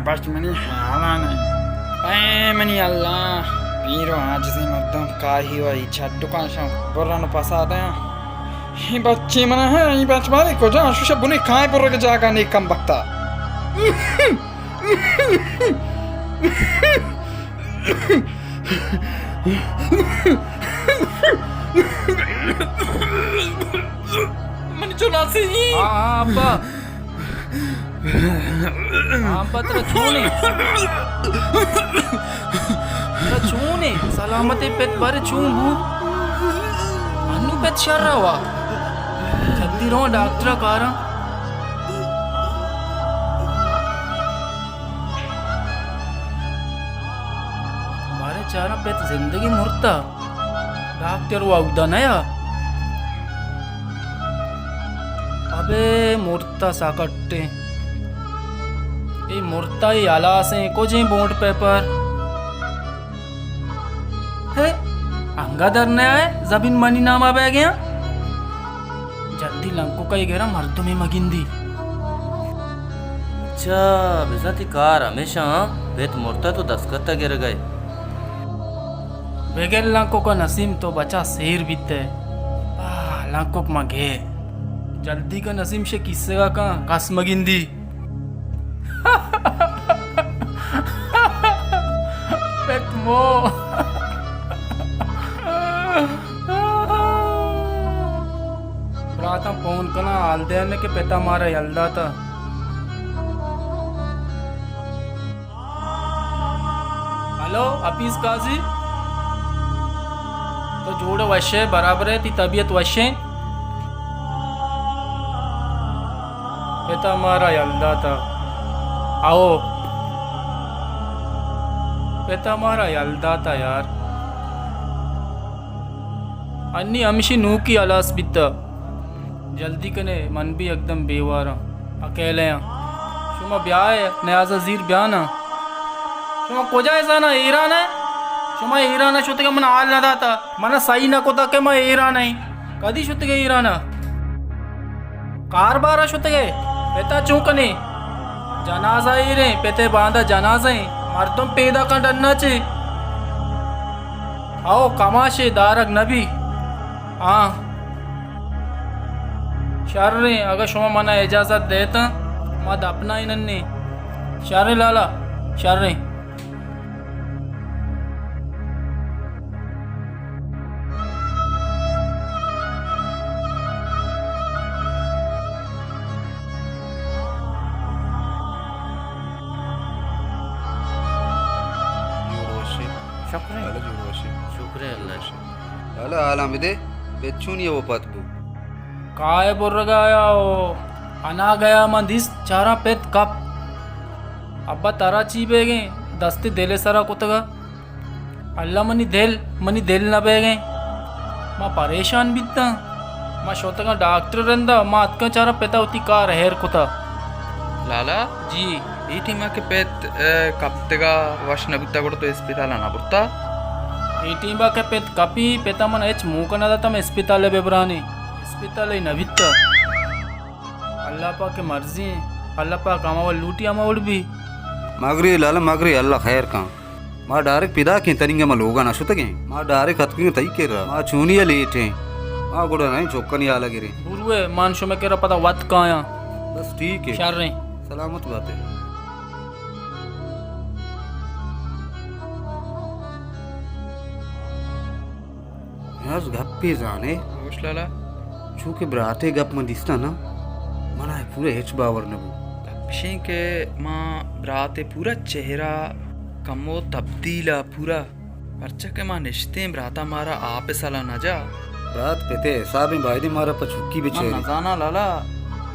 بچ منی حیالان اے۔ اے منی اللہ، پیر و عاجزیں مردم کاہی و ای چڈکاں شاں برن و پسا دیاں۔ ای بچے من ہے، ای بچ بارے کجا؟ شوشہ بنے کائیں برگ جاگہ نے کم بختا۔ منی چو ناسی۔ ہاں، ہاں، ابا۔ ہاں، ابا، ترا چون اے؟ ترا چون اے؟ سلامت اے پت، بارے چون بو؟ انو پت شر ہوا۔ جلدی رواں ڈاکٹر ءَ کاراں۔ بارے چاراں پت زندگی مرتا۔ ڈاکٹر وا اودا نیا۔ ابے مرتا ساکٹیں۔ اے مرتا اے ہلاسیں کجیں بونڈ پیپر۔ ہے، انگا در نیا ہے، زمین منی ناما بہ گیا۔ جلدی لنکوکا ءَ گرا مردمے مگندی۔ چا بزاں تئی کار ہمیشہ ہاں، پت مرتا تو دستخط ءَ گرگ ءَ ئے۔ بگر لنکوکا نسیم تو بچا سیر بیت ئے۔ آہ، لنکوک ما گے۔ جلدی کا نسیم شے کیسگا کن کس مگندی۔ پت مو۔ براتاں فون کناں، حال دئے کہ پتا مارا یل داتا۔ ہلو، حفیظ قاضی، تو جوڑ وش ئے، برابر ئے، تئی طبیعت وش ایں؟ پتا مارا یل داتا۔ آؤ۔ پتا مارا یل داتا یار۔ انی ہمشی نوکی ہلاس بیتا۔ جلدی کنے، من بھی یکدم بیواراں، اکیلے آں۔ شما بیائے، نیازا زیر بیانا۔ شما کجا ئے زانا؟ ایران ئے؟ شما ایران ءَ شتگے، من حال نہ داتا۔ من سہی نہ کتا کہ ما ایران ءَ ایں۔ کدی شتگے ایران ءَ؟ کاربار ءَ شتگے؟ پتا چون کنے؟ جنازہ ایریں، پتے باندا جنازہ ایں۔ مردم پیدا کن ڈنا چے۔ او کماشے دارگ نبی۔ ہاں۔ شریں، اگاں شما منا اجازت دیتاں، ما دپنائیننیں۔ شریں لالا، شریں۔ جوڑ وشی۔ شکریں۔ لالا جوڑ وشی۔ شکریں اللہ۔ لالا حالاں بدے، پت چونی ءَ وپات بو؟ کائے برگا یا او انا گیا، من دیست چاراں پت کپ۔ ابا ترا چی بیگیں؟ دست دل سرا کتگا۔ اللہ منی دل، منی دل نہ بیگیں۔ ما پریشان بیتاں۔ ما شتگاں ڈاکٹر رندا، ما اتکاں چاراں پتا وتی کار ہیر کتا۔ لالا؟ جی۔ اے ٹیما کہ پت، اے، کپتگا وش نہ بوتا گڑا تو اسپتالا نہ برتا؟ اے ٹیما کہ پت کپی، پتا من ہچ موقع نہ داتا من اسپتال ببرانی۔ اسپتال نہ بیتا۔ اللہ پاک مرضی ایں۔ اللہ پاک ہما وڑ لوٹی ہما وڑ بی۔ مگری لالا مگری، اللہ خیر کن۔ ما ڈائریکٹ پدا کیں، تنیگا ما لوگا نہ شتگیں۔ ما ڈائریکٹ اتکگیں تئی کرا۔ ما چونی ءَ لیٹ ایں۔ ما گڑا نئیں چکانی حالا گریں۔ بروے، من شمے کرا پدا وت کایاں۔ بس ٹھیک ہے۔ شریں۔ سلامت باتے۔ نیاز گپے زانے۔ گوش لالا۔ چونکہ براتے گپ من دیستہ نا، منا پورا ہچ باور نہ بو۔ گپ اشیں کہ ما براتے پورا چہرہ کمو تبدیل ءَ پورا، پرچا کہ ما نشتیں براتا مارا آپ سلا نہ جا۔ برات پتے حسابیں بایدیں مارا پہ چکی بچاری۔ من نزاناں لالا،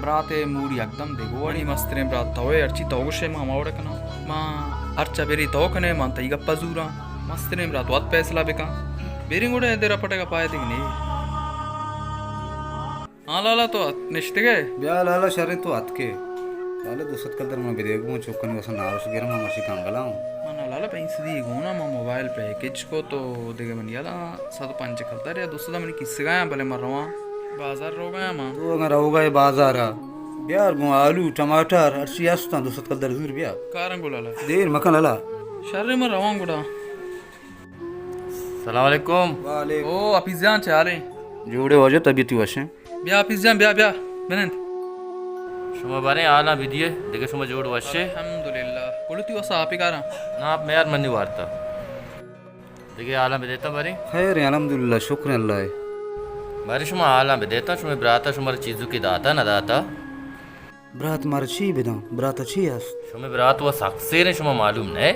براتے موڈ یکدم دگہ وڑی۔ مستریں برات توئے، ہرچی تو گوشے ما ہما وڑ کناں۔ ما ہرچا بری تو کنے، من تئی گپا زوراں۔ مستریں برات وت فیصلہ بکن۔ بیریں گڑا ادھر پٹگا پائے دیگ نے۔ ہاں لالا، تو ات-، نشتگے؟ بیا لالا، شریں تو اتکے۔ لالا، دو سد کلدار من بدے گوں، چوکانی واسا ناروش گرم، من مرچی کنگلا ہوں۔ من لالا، پینسدی گونا، من موبائل پیکج کو تو دگہ من یلا سد پنچ کلدار یا دو سد منی کیسگا ہیں، بلے من رواں بازار روگا ہیں من۔ تو اگاں روگا ہے بازارا، بیار گوں آلو، ٹماٹر، ہرچی ہستاں، دو سد کلدار زور بیار۔ کاراں گوں لالا۔ دیر مکن لالا۔ شر، من رواں گڑا۔ سلام علیکم۔ وعلیکم۔ او حفیظ جان، چے حال ایں؟ جوڑے واجہ، طبیعتی وش ایں؟ بیا حفیظ جان، بیا، بیا، بنند۔ شما باریں حالاں بدیے، دگہ شما جوڑ وش ایں؟ الحمدللہ۔ کلو تی وسا آپے کاراں؟ نا، آپ میار منی وارتا۔ دگہ حالاں بدیتاں باریں؟ خیر ایں، الحمدللہ، شکر ایں اللہ ءِ۔ باریں شما حالاں بدیتاں، شمے براتا شمارا چیزو کہ داتا نہ داتا؟ برات مارا چی بداں؟ براتا چی ہست؟ شمے برات وا سک سیر ایں، شما معلوم نہ ایں؟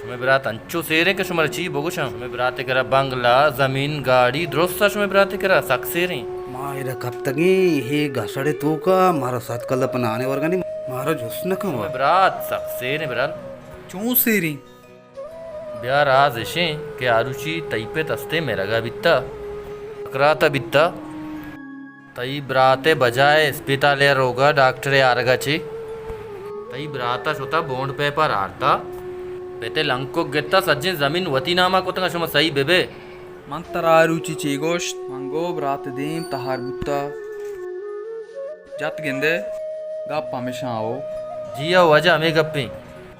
شمے برات انچو سیر ایں کہ شمارا چی بگوشاں؟ شمے برات ءِ کرا بنگلہ، زمین، گاڑی، درست ایں شمے برات ءِ کرا، سک سیر ایں۔ ما ادا کپتگیں، ہے گسڑ ءِ توکا، مارا سد کلدار پہ نان ءِ ورگا نی، مارا جست نہ کن۔ شمے برات سک سیر ایں برات۔ چون سیر ایں؟ بیا راز اش ایں کہ آ روچی تئی پت استیں مرگا بیتا، سکراتا بیتا۔ تئی برات ءِ بجائے اسپتال ءَ روگا، ڈاکٹر ءِ آرگا چے، تئی براتا شتا بونڈ پیپر آرتا، پت ءِ لنکک گتا، سجیں زمین وتی ناما کتگاں، شما سہی بہ بئے۔ من ترا آ روچی چے گوشت؟ من گو برات دیم تہار بوتا۔ جت گندے، گپ ہمیشاں ہو۔ جی ہو واجہ، ہمے گپیں۔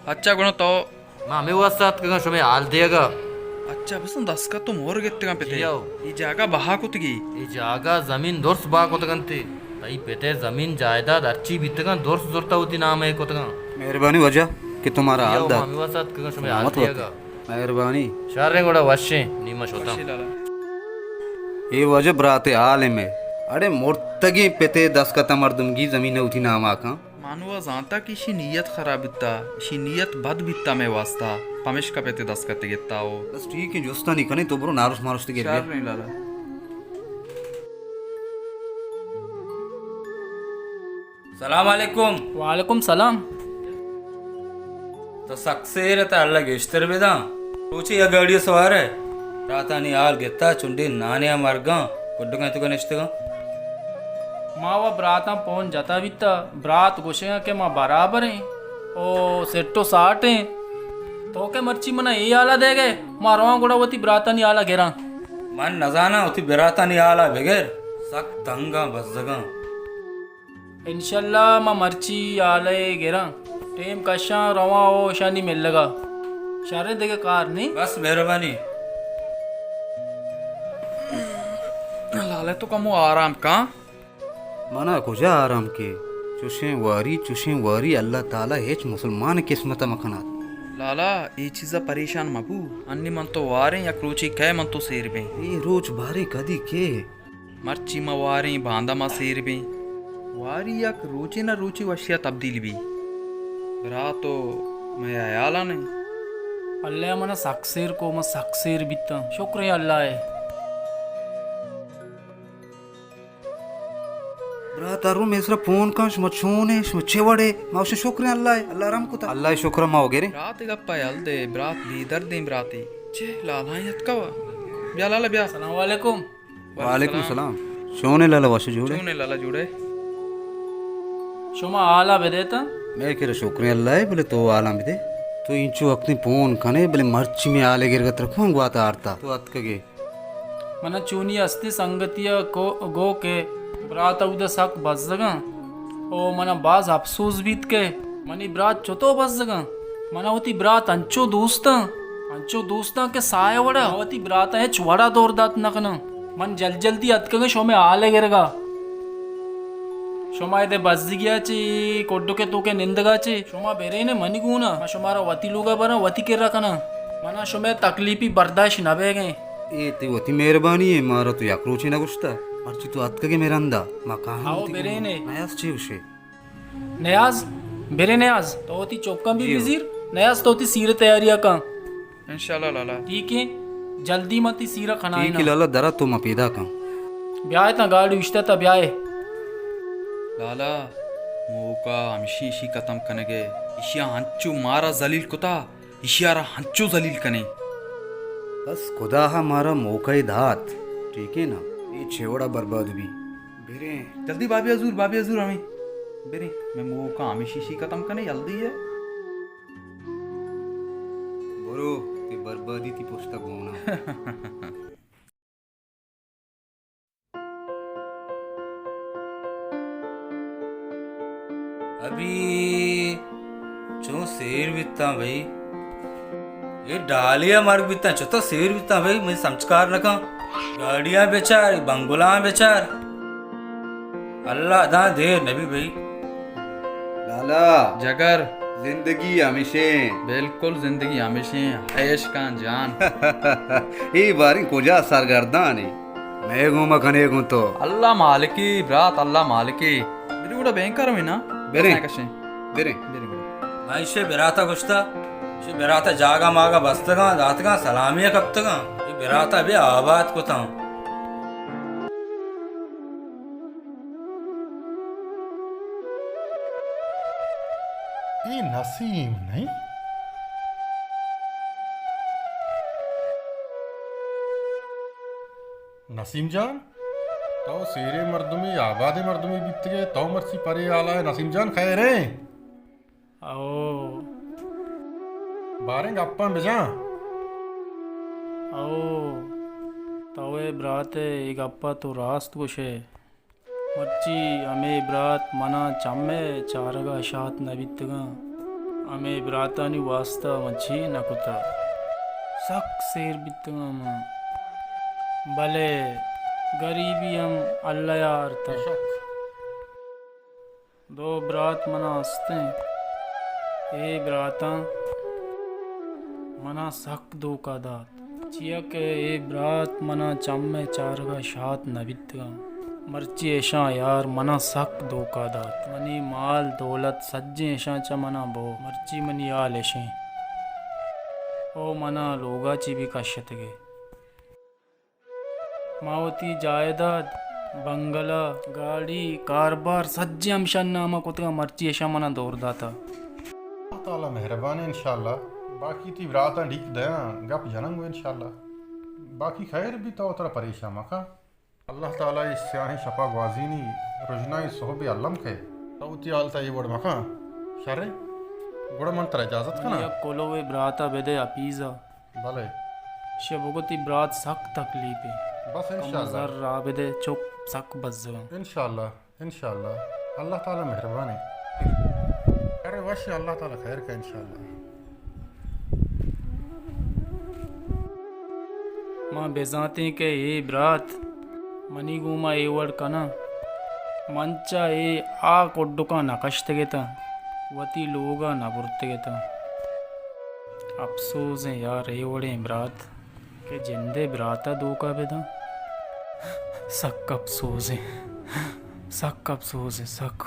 اچھا گڑا تو ما ہمے واسطہ اتکگاں شمے حال دیگا۔ اچھا، بس دستخط تو مہر گپتگاں پتے۔ جی ہو۔ اے جاگہ بہا کتگی؟ اے جاگہ زمین درست بہا کتگنتے۔ تئی پتے زمین جائیداد ہرچی بیتگاں درست زرتا وتی نام ءَ کتگاں۔ مہربانی واجہ کہ تو مارا جی حال ہو، دات۔ ما ہمے واسطہ اتکگاں شمے حال دیگا۔ مہربانی۔ شریں گڑا وشیں، نی ما شتاں۔ وشیں لالا۔ اے واجہ برات ءِ حال ایں مئے۔ اڑے مرتگیں پتے دستخط ءَ مردم گی زمین ءَ وتی نام ءَ کن۔ ما نوں زانتا کہ ایشی نیت خراب بیتا، ایشی نیت بد بیتا مئے واسطہ، پمیشکا پتے دستخط گتا ہو۔ بس ٹھیک ایں، جستانی کنیں، تو برو نارشت مارشت گر بیا۔ شریں لالا۔ سلام علیکم۔ وعلیکم سلام۔ تو سک سیر ئے، ترا اللہ گیشتر بداں۔ روچے یک گاڑی سوار ئے، براتانی حال گتا، چنڈے نانے ءَ مرگاں، کڈگاں تو نشتگاں۔ ما و براتاں پون جتا بیتا، برات گوشگاں کہ ما برابر ایں او سٹ و ساٹ ایں۔ تو کہ مرچی منا اے حالا دئیگ ئے، ما رواں گڑا وتی براتانی حالا گراں۔ من نزاناں، وتی براتانی حالا بگر، سک تنگاں بزگاں۔ انشاءاللہ ما مرچی حالے گراں، ٹیم کشاں رواں او اشانی ملگا۔ شریں دگہ کار نی۔ بس مہربانی۔ لالا تو کمو آرام کن۔ منا کجا آرام کے؟ چوشیں واری، چوشیں واری اللہ تعالی ہچ مسلمان قسمت مکنات۔ لالا، اے چیزا پریشان مبو۔ انی من تو واریں، یک روچے کئے من تو سیر بیں۔ اے روچ باریں کدی کے؟ مرچی ما واریں، باندا ما سیر بیں۔ واری یک روچے نہ روچے وشیا تبدیل بی۔ برات و مئے حیالا نئیں۔ اللہ منا سک سیر کو، من سک سیر بیتاں۔ شکر اللہ ئے۔ برات ارو مئے سرا پون کن، شما چون ئے، شما چے وڑ ئے؟ ما گوشیں شکر اللہ ئے، اللہ رحم کتا۔ اللہ شکر ما وگریں۔ برات گپا یل دے، برات بے دردیں براتے۔ چے لالا اتکا وا۔ بیا لالا بیا۔ السلام علیکم۔ وعلیکم السلام۔ چون ئے لالا، وش جوڑ ئے؟ چون ئے لالا، جوڑ ئے؟ شما حالا بدیتا؟ مئے کرا شکریں اللہ ئے، بلے تو حالاں بدے۔ تو اینچو وقتیں پون کنے، بلے مرچی مئے حالے گرگا ترا کون گواتا آرتا؟ تو اتکگے۔ منا چونی ہستی سنگتیا کو-، گو کہ برات اودا سک بزگاں۔ او منا باز افسوس بیت کہ منی برات چتو بزگاں۔ منا وتی برات انچو دوستاں، انچو دوستاں کہ ساہ وڑا۔ من وتی براتاں ہچ وڑا دور دات نہ کناں۔ من جلد جلدی اتکگاں شمے حال گرگا۔ شما ادے بزگیا چے، کڈکے توکے نندگا چے، شما برینے منی گونا۔ من شمارا وتی لوگا براں، وتی کرا کناں۔ منا شمے تکلیفی برداشت نہ بیگیں۔ اے تئی وتی مہربانی ایں، مارا تو یک روچے نہ گوشتا۔ مرچی تو اتکگے مئے رندا، ما کاہاں آؤ وتی برینے۔ نیاز چے گوشے؟ نیاز، برے نیاز، تو وتی چکاں بھی جی ہو۔ بزیر، نیاز تو وتی سیر تیاریا کن۔ انشاءاللہ لالا۔ ٹھیک ہے، جلدی من تی سیرا کھنائیناں۔ ٹھیک ہے لالا، درا تو ما پیدا کن۔ بیائے تاں گاڑی اشتا تا بیائے۔ لالا، موقع ہمشی ایشی ختم کنگے، ایشیا ہنچو مارا ذلیل کتا۔ ایشیارا ہنچو ذلیل کنیں۔ بس خدا ہا مارا موقع دات، ٹھیک ہے نا؟ اے چے وڑا برباد بی۔ بریں۔ جلدی بابی حضور، بابی حضور ہمیں۔ بریں، مئے موقع ہمیشی شی ختم کنے، جلدی ہے۔ برو، تے بربادی تی پشتا گونا۔ بیتاں بھئی۔ اے ڈالے ء مرگ بیتاں، چتو سیر بیتاں بھئی، منی سمجھ کار نہ کن۔ گاڑیاں بچار، بنگلاں بچار۔ اللہ داں دیر نبی بھئی۔ لالا۔ جگر۔ زندگی ہمیشیں۔ بالکل زندگی ہمیشیں، عیش کن جان۔ اے باریں کجا سرگردانے؟ مئے گوما کنے گوں تو۔ اللہ مالکی برات، اللہ مالکی۔ بری گڑا بینکر ہوئی نا۔ بریں۔ کشیں۔ بریں۔ بریں گڑا۔ من ایشی براتا گوشتا، ایشی براتا جاگا ماگا بستگاں، داتگاں، سلامی کپتگاں۔ اے براتا بے آباد کتاں۔ اے نسیم نہیں؟ نسیم جان، تو سیریں مردمے، آبادیں مردمے بیتگے، تو مرچی پرے حالا ئے۔ نسیم جان، خیر ایں؟ او۔ باریں گپاں بجاں۔ او، تو اے برات ئے، اے گپا تو راست گوشے۔ مرچی ہمے برات منا چمے چارگا شات نہ بیتگاں۔ ہمے براتانی واسطہ من چی نہ کتا۔ سک سیر بیتگاں من۔ بلے گریبی ہم اللہ ء آرتا۔ دو برات منا استیں۔ اے براتاں منا سک دھوکہ دات۔ چیا کہ اے برات منا چم ء چارگ ء شات نہ بیتگاں۔ مرچی اشاں یار منا سک دھوکہ دات۔ منی مال دولت سجیں اشاں چہ منا بو۔ مرچی منی حال اشیں۔ او منا لوگا چی بھی کشتگے۔ ما وتی جائیداد، بنگلہ، گاڑی، کاربار سجیں ہمشان نام ء کتگاں، مرچی اشاں منا دور داتا۔ اللہ تعالی مہربان انشاءاللہ۔ باقی تی براتاں ڈیک دیاں، گپ جناں گوں انشاءاللہ۔ باقی خیر بی، تو ترا پریشان مکن۔ اللہ تعالی اے سیاہیں شپا گوازینی، رژنائیں سہبے الم کئے۔ تو وتی حالتا اے وڑ مکن۔ شرے؟ گڑا من ترا اجازت کناں۔ یک کلوے براتا بدے حفیظا۔ بلے۔ شے بگو تی برات سک تکلیف ایں۔ بس کم انشاءاللہ۔ زر را بدے چک سک بزگاں۔ انشاءاللہ، انشاءاللہ۔ اللہ تعالی مہربان ایں۔ ارے وش، اللہ تعالی خیر کا انشاءاللہ۔ ما بزانتیں کہ اے برات منی گوما اے وڑ کناں۔ من چہ اے آ کڈکاں نہ کشتگ اتاں، وتی لوگا نہ برتگ اتاں۔ اپسوز ایں یار، اے وڑیں برات کہ جندے براتا دھوکہ بداں۔ سک اپسوز ایں، سک اپسوز ایں، سک۔